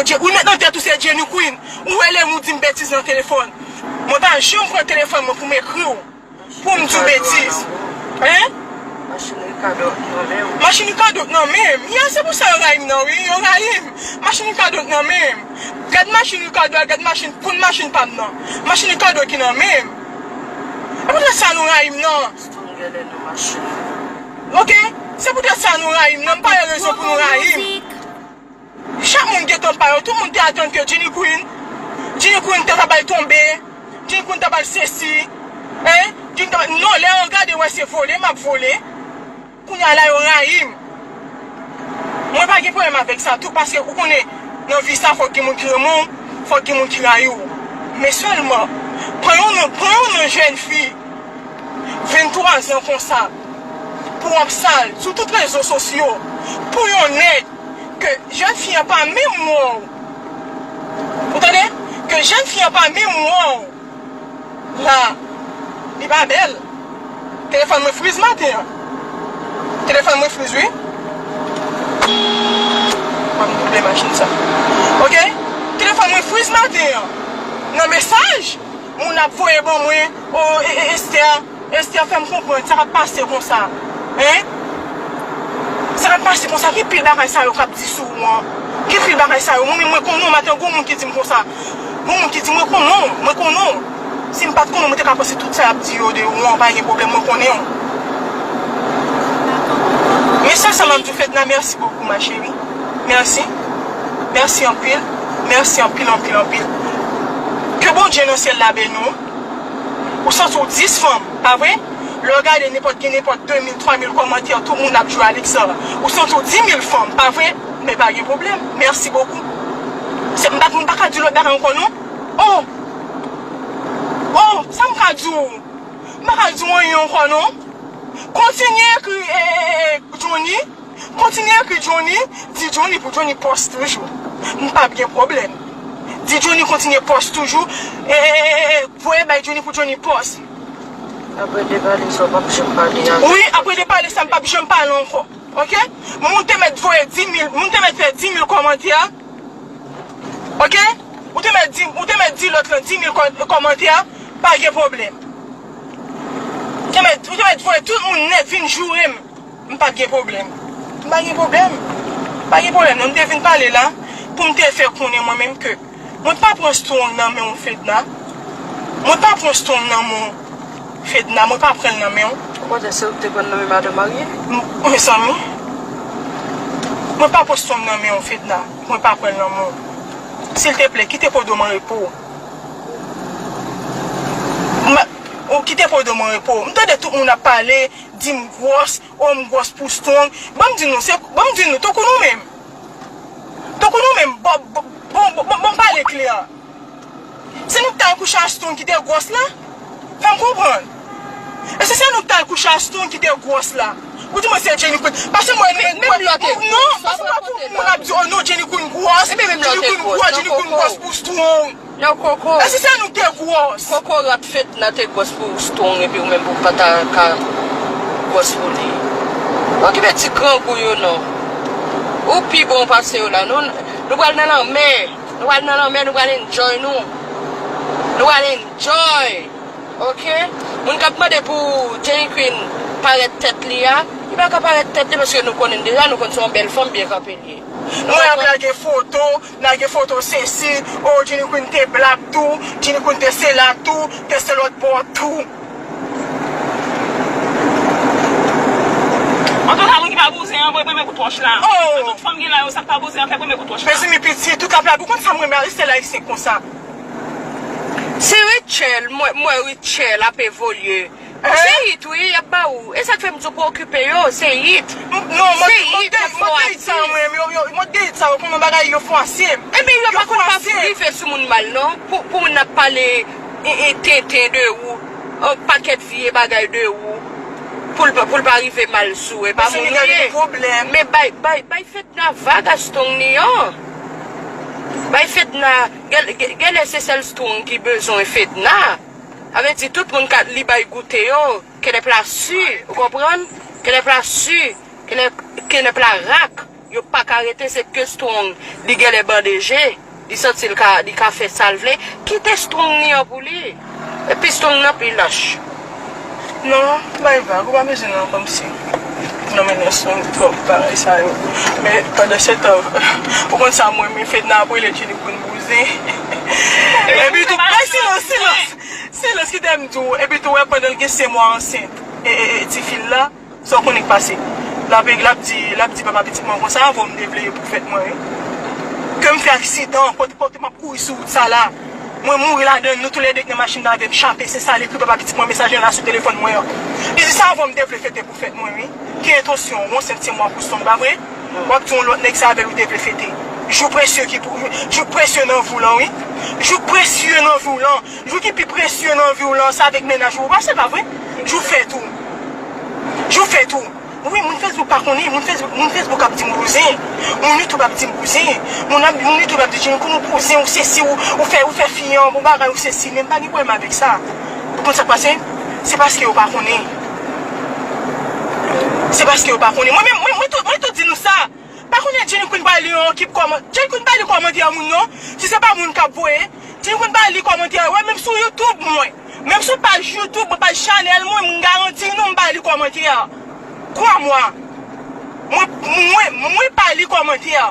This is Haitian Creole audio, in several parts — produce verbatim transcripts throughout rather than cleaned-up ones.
Je- Ou met nan tèt ou se Jenny Queen. Ou rele m, ou di m betiz nan telefòn. Mwen pa janm pran telefòn mwen pou m ekri w, pou m di w betiz. Hein? Machin Ricardo nan men w. Machin Ricardo k nan men m. Ya, se pou sa yo rayi m nan, wi. Yo rayi m. Machin Ricardo k nan men m. Gad machin Ricardo a, gad machin, poun machin pa m nan. Machin Ricardo ki nan men m. E poutèt sa nou rayi m nan. Stone genlè nan machin. Ok? Se poutèt sa nou rayi m nan. M pa gen rezon pou nou rayi m. Chak moun gen tan pa yo. Tout moun te atann ke Jenny Queen, Jenny Queen te ka bay tonbe, Jenny Queen te bay sesi, hein? Jenny te bay, non, lè yo gade, wè se vole m ap vole. Kounye a la, yo rayi m. Mwen pa gen pwoblèm avèk sa tou, paske ou konnen, nan vi sa, fòk gen moun ki renmen w, fòk gen moun ki rayi w. Men sèlman, pran yon non, pran yon non jèn fi, venntwa zan konsa, pou w ap sal sou tout rezo sosyo, pou yon nèg ke jèn fi an pa menm wè w. Ou tande? Ke jèn fi an pa menm wè w. La, li pa bèl. Telefòn mwen friz maten an. Telefòn mwen friz, wi. Ban m double machin sa. Ok? Telefòn mwen friz maten an. Nan mesaj, moun ap voye ban mwen, o, e, e, Esther, Esther fè m konprann sa k ap pase konsa. Hein? Sa k ap pase konsa, ki pil bagay sa yo k ap di sou ou an. Ki pil bagay sa yo. Mwen menm, mwen konnen w, maten, gon moun ki di m konsa. Gon moun ki di mwen konnen w, mwen konnen w. Si m pa t konnen w, mwen te ka panse tout sa y ap di yo de ou an, pa gen pwoblèm, mwen konnen w. Men sèl sa m ap di w, Fedna, mèsi bokou, ma chérie. Mèsi. Mèsi anpil. Mèsi anpil, anpil, anpil. Ke Bondye nan syèl la beni w. Ou santi w dis fanm, pa vre? Lè w gade nenpòt, gen nenpòt de mil, twa mil kòmantè, tout moun ap jwe Alexa. Ou santi w di mil fanm, pa vre? Men pa gen pwoblèm. Mèsi bokou. Se, m pa, m pa ka di lòt bagay ankò non. Oh! Oh! Sa m ka di w? M pa ka di w anyen ankò non. Kontinye ekri, e, e, e, Johnny. Kontinye ekri Johnny. Di Johnny pou Johnny pòs toujou. M p ap gen pwoblèm. Di Johnny kontinye pòs toujou. E, e, e, e, voye bay Johnny pou Johnny pòs. Apre de pale sa, w p ap janm pale avè l. Wi, apre de pale sa, m p ap janm pale ankò. Ok? Moun te mèt voye di mil, moun te mèt fè di mil kòmantè. Ok? Ou te mèt di, ou te mèt di lòt lan di mil kò-, kòmantè, pa gen pwoblèm. Ou te mèt, ou te mèt voye tout moun nèt vin joure m. M pa t gen pwoblèm. M pa gen pwoblèm. Pa gen pwoblèm non, m te vin pale la pou m te fè konnen mwen menm ke mwen pa pran strong nan men w, Fedna. Mwen pa pran strong nan men w, Fedna. Mwen pa pran l nan men w. Ou panse se ou ki te pran l nan men madanm marye? M-, mezanmi. Mwen pa pran strong nan men w, Fedna. Mwen pa pran l nan men w. Silteple, kite podo m an repo. M-, ou kite podo m an repo. M tande tout moun ap pale, di m gwòs, o m gwòs pou strong. Ban m di nou, se, ban m di nou, tankou nou menm. Tankou nou menm, bon, bon, bon, bon, bon, bon, pale klè. Se nou k t al kouche a Strong ki te gwòs la? Fè m konprann. E si se nou k t al kouche a Strong ki te gwòs la? Ou di mwen se Jenny Queen. Paske mwen, men, menm lè w te gwòs, non, paske mwen tout moun ap di, "Oh non, Jenny Queen gwòs, Jenny Queen gwòs, Jenny Queen gwòs pou Strong." Nan koko. E si se nou k te gwòs? Kokorat Fedna te gwòs pou Strong epi ou menm pou pa ta ka gwòs pou li. Okipe ti grangou yo non. Ou pi bon pase yo la. Nou, nou pral nan lanmè. Nou pral nan lanmè, nou pral enjoy nou. Nou pral enjoy. Ok? Moun k ap mande pou Jenny Queen parèt tèt li a, li pa ka parèt tèt li paske nou konnen l deja, nou konn se yon bèl fanm byen kanpe li ye. Mwen ap lage foto, lage foto sesi, oh, Jenny Queen te blak tou, Jenny Queen te sela tou, te se lòt bò tou. Antouka, moun ki pa bouzen an, voye premye kout wòch la. Oh! Tout fanm gen la yo, sa k pa bouzen an, fè premye kout wòch la. Mezanmi, piti, tout ap la, ou konn sa m renmen avè sèl ayisyen konsa. Se Rutshelle, mwen, mwen Rutshelle ap evolye. Hein? Se it, wi, y ap ba ou. E sa k fè m di w pa okipe yo, se it. M-, non, mwen, se it, mwen, mwen, mwen, yo, yo, mwen, it sa yo, kòman bagay yo fwasyè m. Ebyen, yo pa konn pa rive sou moun mal, non. Pou, pou moun ap pale, e, e, tenten de ou, yon pakèt vye bagay de ou, pou l pa, pou l pa rive mal sou ou, e pa moun ou ye. Men bay, bay, bay Fedna vag a Strong li an. Bay Fedna, gen, gen, genlè se sèl Strong ki bezwen Fedna. Sa vle di tout moun ka li bay goute yo, kenèp la si, ou konprann? Kenèp la si, kenèp, kenèp la rak. Yo pa ka rete, se ke Strong, li genlè bande je, li santi l ka, li ka fè sa l vle. Kite Strong li an pou li. Epi Strong nan pi lach. Non, bay vag, ou pa bezwen nan kòmsi. Non, men non, Strong twòp bagay sa yo. Men pandan se tan, ou konn sa mwen, men Fedna ap rele Jenny Queen bouzen. Epi tou, bay silans, silans. Silans, kite m di w. Epi tou, wè, pandan l gen senk mwa ansent, e, e, e, ti fi l la, sa w konnen k pase? L ap, l ap di, l ap di papa pitit mwen konsa, avè w m te vle yo pou fèt mwen, wi. Ke m fè aksidan, kote, kote m ap kouri sou wout sa la. Mwen mouri ladan l, nou toulède k nan machin nan avè m chape, se sa l ekri papa pitit mwen, mesaj lan la sou telefòn mwen an. Li di se avè w m te vle fete pou fèt mwen, wi. Ki entansyon w, yon sèt senk mwa pou Strong, pa vre? W ap di yon lòt nèg se avè l ou te vle fete. Jou presye ki pou, jou presye nan vi w lan, wi. Jou presye nan vi w lan. Jou ki pi presye nan vi w lan, se avèk mennaj ou ou pase, pa vre? Jou fèt ou. Jou fèt ou. Wi, moun Facebook pa konnen, moun Facebook, moun Facebook ap di m bouzen. Moun YouTube ap di m bouzen. Moun ap, moun YouTube ap di Jenny Queen ou bouzen, ou sesi, ou, ou fè, ou fè fi an bon bagay, ou sesi, men m pa gen pwoblèm avèk sa. Ou konn sa k pase? Se paske yo pa konnen. Se paske yo pa konnen. Mwen menm, mwen, mwen tou, mwen tou di nou sa. Pa konnen Jenny Queen pa li yon ekip kòman-, Jenny Queen pa li kòmantè moun non. Si se pa moun k ap voye, Jenny Queen pa li kòmantè. Wè, menm sou YouTube mwen, menm sou paj YouTube mwen, paj chanèl mwen, m garanti nou m pa li kòmantè. Kwa mwa. Mwen, mwen, mwen pa li kòmantè.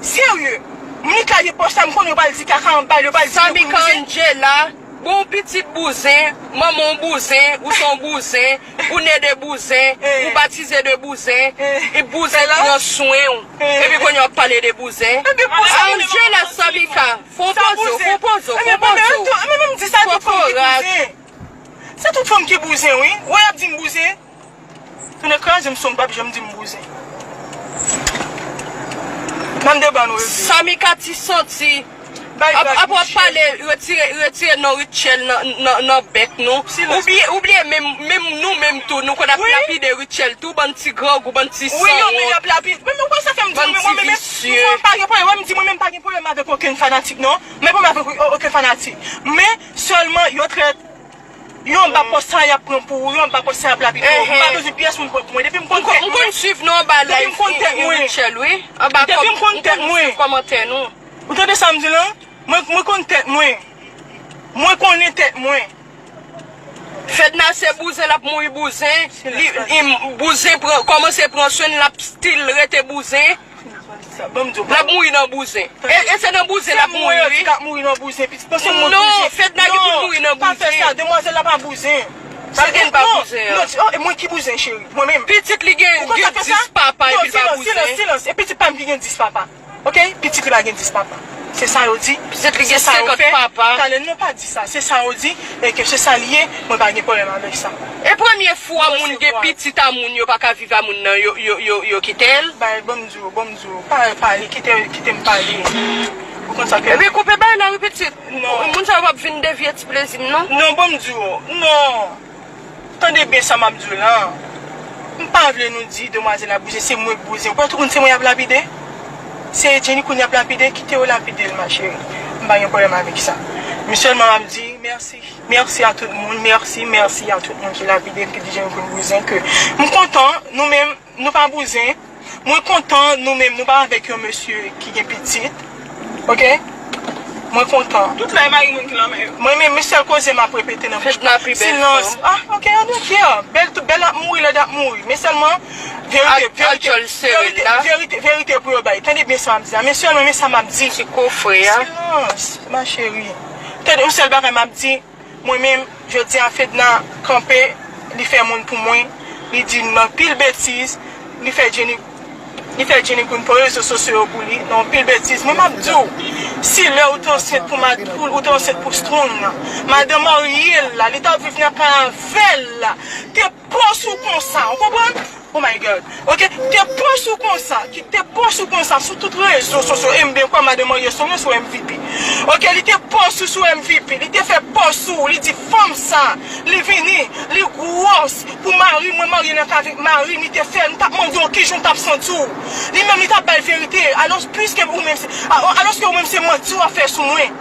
Serye. Moun ki lage pòs la, m konnen yo pral di kaka anba l, yo pral di Jenny Queen bouzen. Samika Angela. Bon, pitit bouzen, manman w bouzen, ou se yon bouzen, ou ne de bouzen, ou batize de bouzen, e bouzen pran swen w. Epi kounye a w ap pale de bouzen. Angela, Samika, fè w poze w, fè w poze w, fè w poze w. Fè w kouraj. Se tout fanm ki bouzen, wi. Wè, y ap di m bouzen. Tounen kraze m sou m, p ap janm di m bouzen. Nan deba nou rete. Samika ti santi. Ap, ap w ap pale, retire, retire non Rutshelle nan, nan, nan bèk nou. Ou bliye, ou bliye menm, menm nou menm tou, nou konn ap lapide Rutshelle tou, bann ti grangou, bann ti sanwont. Wi, yo menm y ap lapide. Mwen menm, wè sa fè m di mwen menm, mwen menm, mwen pa gen pwoblèm, wè m di mwen menm pa gen pwoblèm avèk okenn fanatik non. Men pwoblèm avèk okenn fanatik. Men sèlman yo trèt. Yo anba pòs sa y ap pran pou ou, yo anba pòs sa y ap lapide ou. M pa bezwen pyès moun pran pou mwen. Depi m konn tèt mwen. M konn swiv nou anba live Rutshelle, wi. Anba kòm, m konn swiv kòmantè nou. Ou tande sa m di la? Mwen, mwen konn tèt mwen. Mwen konnen tèt mwen. Fedna se bouzen, l ap mouri bouzen. Li, li, bouzen pran, kòmanse pran swen l, l ap still rete bouzen. L ap mouri nan bouzen. E, e se nan bouzen l ap mouri, wi. L ap mouri nan bouzen, pitit. Non, Fedna gen pou l mouri nan bouzen. Non, pa fè sa, demwazèl la pa bouzen. Fedna pa bouzen. Non, oh, e mwen ki bouzen, cheri? Mwen menm. Pitit li gen, gen dis papa, epi l pa bouzen. Silans, silans, silans. E pitit pa m ki gen dis papa. Ok? Pitit li pa gen dis papa. Se sa yo di. Pitit li gen senkant papa. Talè, non, pa di sa. Se sa yo di. E ke se sa l ye, mwen pa gen pwoblèm avèk sa. E premye fwa moun gen pitit a moun, yo pa ka viv a moun nan, yo, yo, yo, yo kite l. Bay, ban m di w, ban m di w, pa pale, kite, kite m pale. Ou konn sa ke. Ebyen, koupe bay la, wi, pitit. Non. Moun sa yo p ap vin devye ti plezi m, non. Non, ban m di w, non. Tande byen sa m ap di w la. M pa vle nou di demwazèl la bouzen, se mwen k bouzen. Ou pa tou konn se mwen y ap lapide? Se Jenny Queen y ap lapide, kite yo lapide l, ma chérie. M pa gen pwoblèm avèk sa. Men sèlman m ap di mèsi. Mèsi a tout moun, mèsi, mèsi a tout moun ki lapide m, ki di Jenny Queen bouzen, ke m kontan, nou menm, nou pa bouzen. Mwen kontan, nou menm, nou pa avèk yon mesye ki gen pitit. Ok? Mwen kontan. Tout la e mari moun ki nan men yo. Mwen menm, men sèl koze m ap repete nan bouch mwen. Silans. Ah, ok, I don't care. Bèl, tout bèl ap mouri, lèd ap mouri. Men sèlman, verite, verite, verite, verite, verite pou yo bay. Tande byen sa m ap di a. Men sèlman, men sa m ap di. Ti kofre a. Silans, ma chérie. Tande, yon sèl bagay m ap di. Mwen menm, jodi a Fedna kanpe, li fè moun pou mwen, li di m anpil betiz, li fè Jenny, li fè Jenny Queen pran rezo sosyo yo pou li, nan anpil betiz. Mwen m ap di w, si lè ou te ansent pou mad-, ou, ou te ansent pou Strong nan, madanm marye l la, li t ap viv nan kay avè l la, te pòs ou konsa, ou konprann? Oh my God. Ok, te pòs ou konsa, ki te pòs ou konsa sou tout rezo sosyo, e m byen kwè madanm marye Strong nan sou M V P. Ok, li te pòs ou sou M V P, li te fè pòs ou, li di fanm sa, li vini, li gwòs, pou mari mwen marye nan kay avèk mari m, li te fè, m t ap mande w kijan w t ap santi w. Li menm li t ap bay verite, alò, piske ou menm se, a-, alòske ou menm se manti w ap fè sou mwen.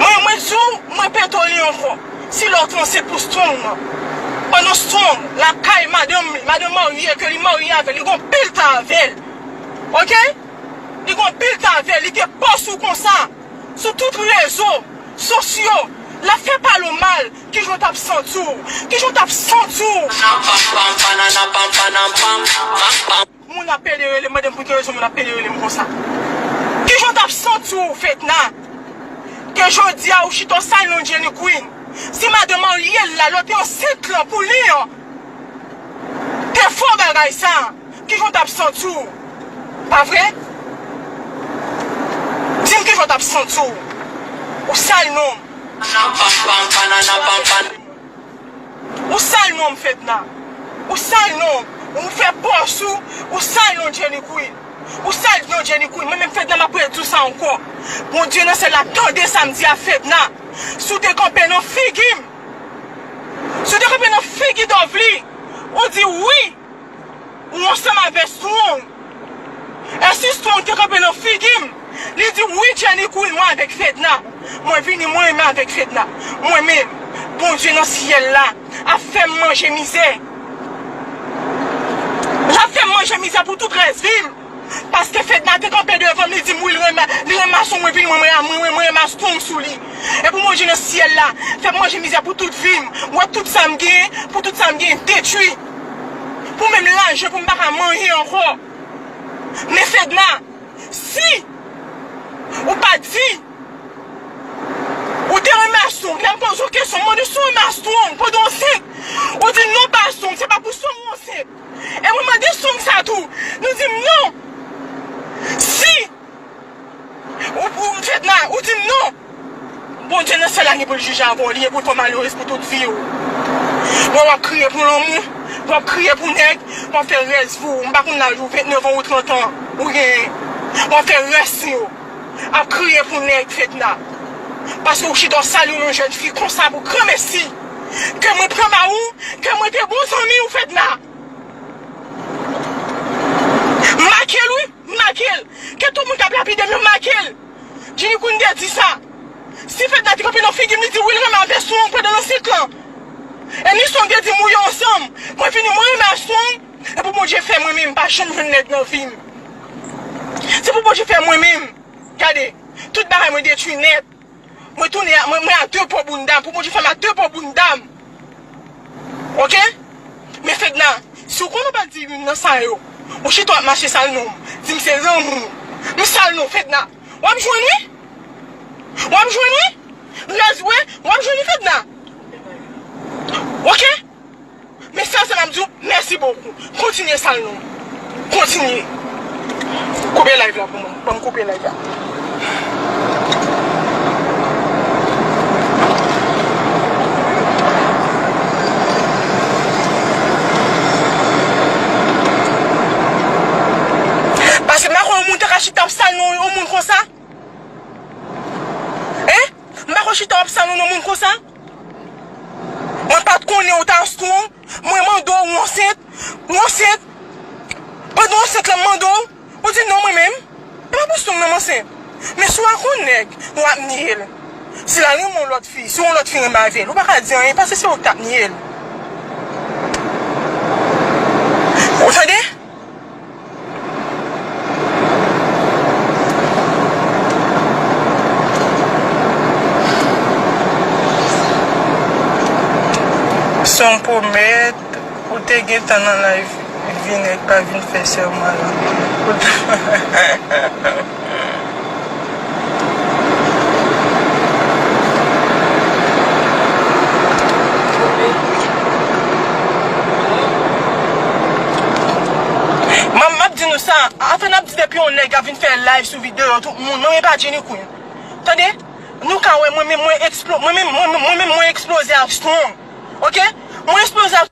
Mwen, mwen di w, mwen pete w li ankò. Si lè w te ansent pou Strong nan. Pandan Strong, lakay madanm li, madanm marye ke li marye avè l, li gon pil tan avè l. Ok? Li gon pil tavè, li te pòs ou konsa. Sou tout rezo sosyo, l ap fè pale w mal. Kijan w t ap santi w? Kijan w t ap santi w? Moun ap pede rele m, mande m pou ki rezon moun ap pede rele m konsa. Kijan w t ap santi w, Fedna? Ke jodi a ou chita w sal non Jenny Queen. Si madanm marye l la, lè w te ansent lan pou li an, te fè w bagay sa, kijan w t ap santi w? Pa vre? Di m kijan w t ap santi w? Ou sal non m. Ou sal non m, Fedna. Ou sal non m. Ou fè pòs ou, ou sal non Jenny Queen. Ou sal non Jenny Queen. Mwen menm Fedna m ap redi w sa ankò. Bondye nan syèl la ap tande sa m di a Fedna. Si w te kanpe nan figi m, si w te kanpe nan figi Dovely, ou di wi, ou ansanm avè Strong. E si Strong te kanpe nan figi m, li di wi Jenny Queen, mwen avèk Fedna. Mwen vini, mwen renmen avèk Fedna. Mwen menm, Bondye nan syèl la ap fè m manje mizè. L ap fè m manje mizè pou tout rès vi m. Paske Fedna te kanpe devan m, li di m wi, li renmen, li renmen Strong, mwen vini, mwen, mwen, mwen, mwen renmen Strong sou li. E pou Bondye nan syèl la fè m manje mizè pou tout vi m. Wè tout sa m genyen, pou tout sa m genyen detwi. Pou menm lajan, pou m pa ka manje ankò. Men Fedna, si ou pa di, ou te renmen Strong, lè m poze w kesyon, m mande si w renmen Strong pandan w ansent, ou di non, pa Strong, se pa pou Strong ou ansent. E mwen mande Strong sa tou, li di m non. Si ou, ou, Fedna, ou di m non, Bondye nan syèl la gen pou l jije avè w, li gen pou l fè w malerèz pou tout vi w. Bon, w ap kriye pou lanmou, w ap kriye pou nèg, w ap fè rès vi w. M pa konn laj ou, vennèf an ou trant an ou genyen. W ap fè rès vi w ap kriye pou nèg, Fedna. Paske ou chita w sal yon jèn fi konsa pou granmesi. Ke mwen pran ba ou, ke mwen te bon zanmi w, Fedna. M make l wi, m make l. Ke tout moun k ap lapide m yo make l. Jenny Queen te di sa. Si Fedna te kanpe nan figi m, li di wi, l renmen avè Strong pandan l ansent lan. E ni Strong te di m wi yo ansanm. Mwen vini, mwen renmen Strong. E pou Bondye fè mwen menm pa janm jwenn nèg nan vi m. Se pou Bondye fè mwen menm. Gade, tout bagay mwen detwi nèt. Mwen tounen a, mwen, mwen a de po bounda m. Pou Bondye fè m a de po bounda m. Ok? Men Fedna, si w konnen w pa di youn nan sa yo, ou chita w ap mache sal non m, di m se lanmou. M sal non, Fedna. W ap jwenn wi. W ap jwenn wi. Rès wi. W ap jwenn wi, Fedna. Ok? Men sèl sa m ap di w, mèsi bokou. Kontinye sal non. Kontinye. Koupe live la pou mwen. Ban m koupe live la. Paske m pa kwè yon moun ta ka chita ap sal non yon moun konsa. Hein? M pa kwè chita w ap sal non yon moun konsa. Mwen pa t konnen ou ta Strong. Mwen mande w, ou ansent, ou ansent. Pandan w ansent lan, m mande w, ou di non mwen menm. E pa pou Strong nan m ansent. Men si w ak yon nèg, w ap niye l. Si l al renmen yon lòt fi, si yon lòt fi renmen avè l, ou pa ka di anyen, paske se ou k t ap niye l. Ou tande? Strong pwomèt ou te gentan nan live, vin nèg pa vin fè sèman lan. M ap di nou sa, afè n ap di depi yon nèg ap vin fè live sou videyo tout moun, mwen menm pa Jenny Queen. Tande? Nou ka wè mwen menm mwen eksplo-, mwen menm, mwen, mwen menm mwen eksploze ak Strong. Ok? Mwen eksploze ak